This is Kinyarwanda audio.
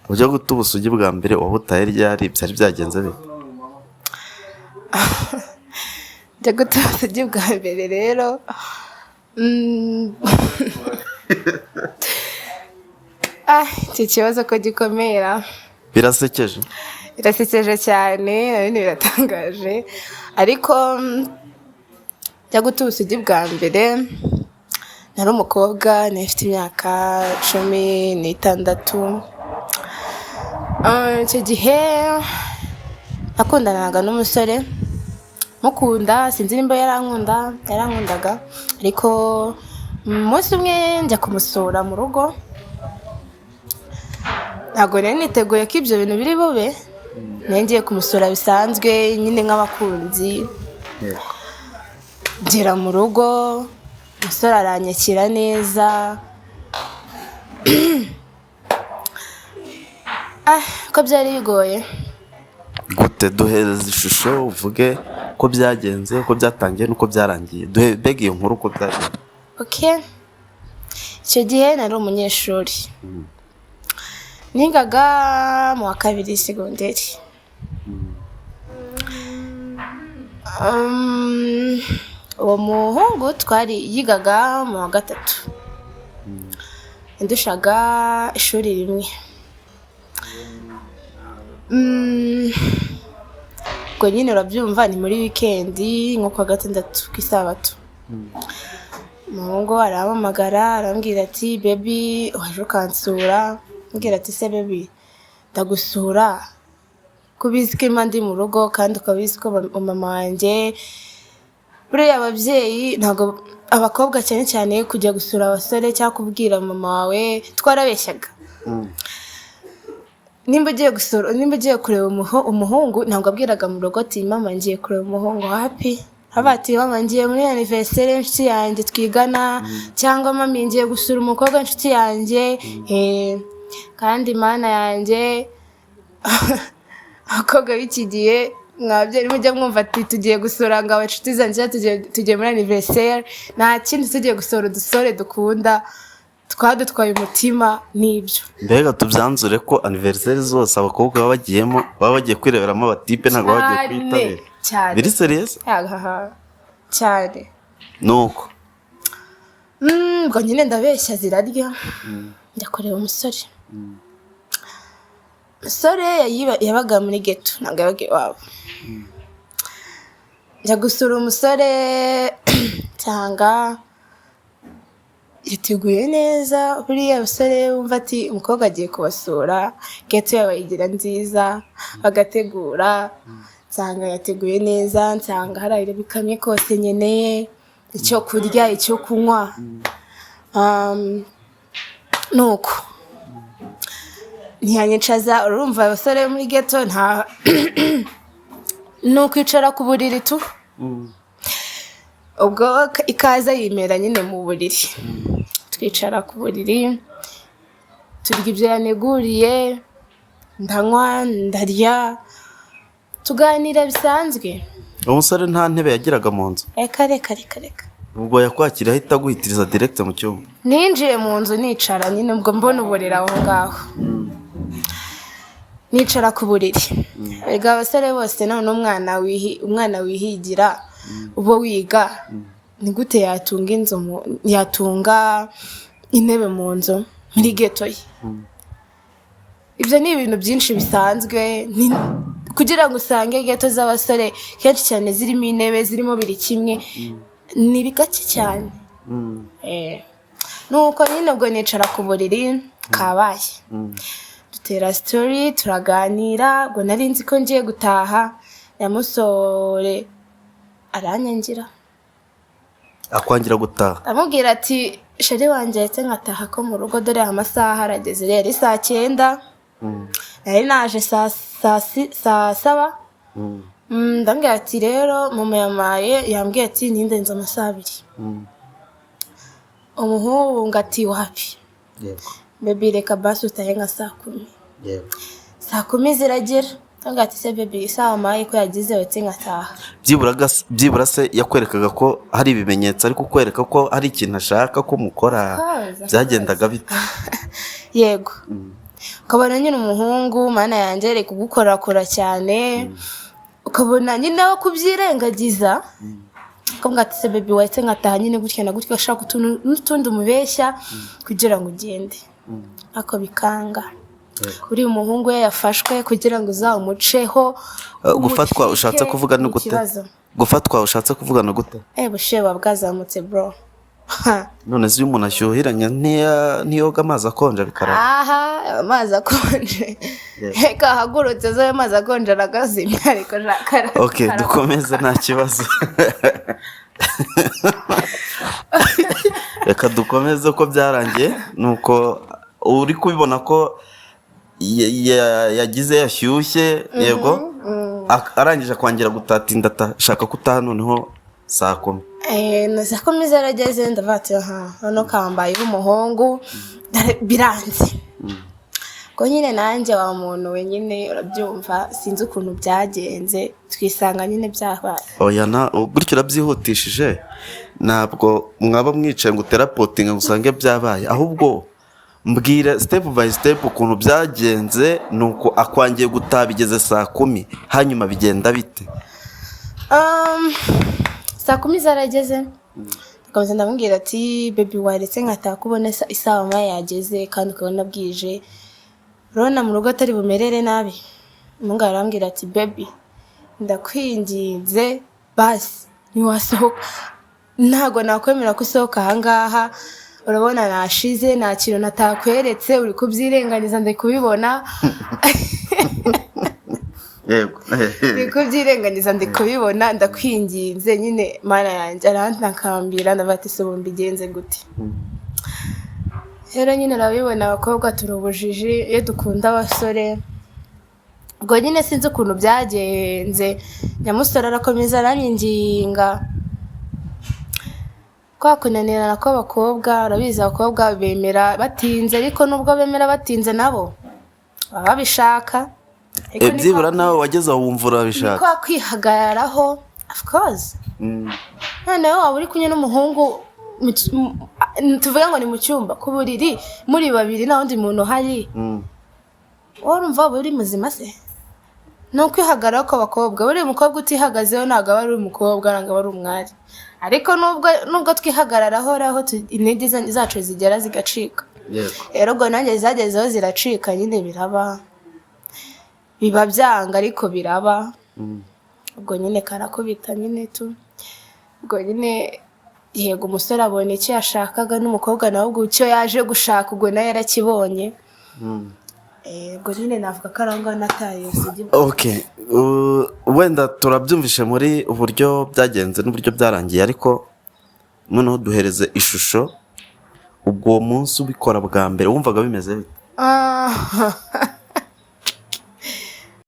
Ujya guta ubusugi bwa mbere wabutaye ryari? Byari byagenze bite? Njya guta ubusugi bwa mbere rero, iki kibazo ko gikomera. Birasekeje. Birasekeje cyane, nabindi biratangaje, ariko njya guta ubusugi bwa mbere nari umukobwa, nari mfite imyaka 16. Icyo gihe nakundanaga n'umusore mukunda, sinzi nimba yarankunda, yarankundaga, ariko umunsi umwe njya kumusura mu rugo. Ntabwo nari niteguye ko ibyo bintu biri bube. Nari ngiye kumusura bisanzwe nyine nk'abakunzi. Ngera mu rugo, umusore aranyakira neza. Ko byari bigoye. Gute? Duhereza ishusho, uvuge uko byagenze, uko byatangiye n'uko byarangiye. Duhe mbega iyo nkuru uko byagenze. Okay, icyo gihe nari umunyeshuri, nigaga mu wa kabiri segonderi. Uwo muhungu twari yigaga mu wa gatatu, yandushaga ishuri rimwe. Ubwo nyine urabyumva, ni muri wikendi nko kuwa gatandatu ku isabato. Umuhungu arampamagara, arambwira ati: "Baby, waje ukansura?" Ambwira ati: "Se baby, ndagusura ko ubizi ko mba ndi mu rugo, kandi ukaba ubizi ko mama wanjye..." Buriya ababyeyi ntabwo, abakobwa cyane cyane, kujya gusura abasore cyangwa kubwira mama wawe, twarabeshyaga. Nimba ugiye gusura, nimba ugiye kureba umuhungu, ntabwo abwiraga mu rugo ati: "Mama, ngiye kureba umuhungu." Hapi haba ati: "Mama, ngiye muri anniversaire y'inshuti yanjye twigana," cyangwa "Mami, ngiye gusura umukobwa w'inshuti yanjye." Kandi Mana yanjye, abakobwa b'iki gihe, mwabyeyi mujya mwumva ati: "Tugiye gusura ngo abashuti zanjye, tugiye muri anniversaire," nta kindi, tugiye gusura udusore dukunda twadutwaye umutima n'ibyo. Mbega tubyanzure ko anniversaire zose abakobwa baba bagiyemo baba bagiye kwireberamo abatipe, ntabwo baba bagiye Cyane. kwitabira? Cyane. Biri sérieux? Ahaha, cyane. Nuko? Ubwo nyine ndabeshya zirarya, njya kureba umusore. Umusore yabaga muri ghetto, ntabwo yabaga iwabo. Njya gusura umusore, nsanga yateguye neza. Buriya abasore wumva ati umukobwa agiye kubasura, ghetto yabo bayigira nziza, bagategura. Nsanga yateguye neza, nsanga hari buri kamwe kose nkeneye, icyo kurya, icyo kunywa. Nuko ntiyanyicaza. Urumva abasore bo muri ghetto nta ni ukwicara ku buriri tu. Ubwo ikaze yimera nyine mu buriri, twicara ku buriri, turya ibyo yaneguriye, ndanywa, ndarya, tuganira bisanzwe. Umusore nta ntebe yagiraga mu nzu? Reka, reka, reka, reka. Ubwo yakwakira ahita aguhitiriza direct mu cyumba? Ninjiye mu nzu nicara nyine, ubwo mbona uburiri aho ngaho, nicara ku buriri. Erega abasore bose none umwana wihigira, uba wiga, ni gute yatunga inzu yatunga intebe mu nzu muri ghetto ye? Ibyo ni ibintu byinshi bisanzwe. Kugira ngo usange ghetto z'abasore kenshi cyane zirimo intebe, zirimo buri kimwe, ni gake cyane. Nuko nyine ubwo nicara ku buriri, kabaye, dutera story, turaganira. Ubwo nari nzi ko ngiye gutaha, nyamusore aranyangira. Akwangira gutaha? Amubwira ati: "Chéri wanjye, ndetse nkataha ko mu rugo dore amasaha arageze." Rero saa 9, nari naje saa 7. Ndamubwira ati: "Rero mama yamaye, yambwiye ati nindenze amasaha 2." Umuhungu ati: "Wapi baby, reka basi utahe nka saa 10." Saa 10 ziragera, ndamubwira ati: "Se baby, isaha wampaye ko yagize, wetse nkataha." Byibura se yakwerekaga ko hari ibimenyetso ari kukwereka ko hari ikintu ashaka ko mukora? Of course, of Byagendaga bite? Yego. Ukabona nyine umuhungu, Mana yanjye, ari kugukorakora cyane, ukabona nyine aho kubyirengagiza, ukavuga ati: "Se baby, wahise nkataha nyine gutya na gutya." Ugashaka utuntu n'utundi umubeshya kugira ngo ugende, ariko bikanga. Uriya umuhungu we yafashwe, kugira ngo uzamuceho, Gufatwa umucike, ushatse kuvuga ni ni gute? ikibazo. Gufatwa ushatse kuvuga ni gute? Bushyuhe buba bwazamutse, bro. None se iyo umuntu ashyuhiranye ntiyoga amazi akonje bikaraba? Aha, amazi akonje, reka ahagurutse zo, ayo mazi akonje aragazimya, ariko jakara. Ok, dukomeze, nta kibazo, reka dukomeze. Uko byarangiye nuko uri kubibona ko yagize yashyushye, yego, arangije kwangira gutatinda, ashaka ko utaha noneho saa 10. Na 10:00 zarageze, ndavuga ati: "Aha noneho kambayeho umuhungu biranze." Ubwo nyine nanjye wa muntu we nyine urabyumva, sinzi ukuntu byagenze, twisanga nyine byabaye. Oya, na gutyo urabyihutishije. Ntabwo mwaba mwicaye ngo uterapotinga ngo usange byabaye. Ahubwo mbwira step by step ukuntu byagenze. Nuko akwangiye gutaha bigeze saa 10, hanyuma bigenda bite? 10:00 zarageze, ndakomeza ndamubwira ati: "Baby, waretse nkataha, kubona isaha moya yageze kandi ukabona bwije, urabona mu rugo atari bumerere nabi." Umuhungu arambwira ati: "Baby, ndakwinginze, basi ntiwasohoka, ntabwo nakwemera ko usohoka ahangaha. Urabona nashize, nta kintu natakweretse, uri kubyirengagiza, ndi kubibona." "Ndi kubyirengagiza, ndi kubibona, ndakwinginze nyine." Mana yanjye, arantakambira. Ndavuga ati: "Se ubu mbigenze gute?" Rero nyine urabibona, abakobwa turi ubujiji iyo dukunda abasore. Ubwo nyine sinzi ukuntu byagenze, nyamusore arakomeza aranyinginga. Kwa kunanirana kw'abakobwa, urabizi abakobwa bemera batinze, ariko nubwo bemera batinze nabo baba babishaka. Ariko ni Byibura nawe wageze aho wumva ni urabishaka. Kwa kwihagararaho, of course. Noneho waba uri kumwe n'umuhungu tuvuge ngo ni mu cyumba, ku buriri, muri babiri, nta wundi muntu uhari, wowe urumva waba uri muzima se? Ni ukwihagararaho kw'abakobwa. Buriya umukobwa utihagazeho ntabwo aba ari umukobwa, ntabwo aba ari umwari. Ariko nubwo twihagararaho, hari aho intege zacu zigera zigacika. Rero ubwo nanjye zagezeho ziracika nyine, biraba, biba byanga, ariko biraba. Ubwo nyine karakubita nyine tu. Ubwo nyine yego, umusore abona icyo yashakaga, n'umukobwa nawe ubwo icyo yaje gushaka ubwo nawe yarakibonye. Ubwo nyine navuga ko ari aho ngaho nataye isugi. Okay, wenda turabyumvishe muri uburyo byagenze n'uburyo byarangiye, ariko noneho duhereze ishusho. Ubwo uwo munsi ubikora bwa mbere wumvaga bimeze bite? Ah.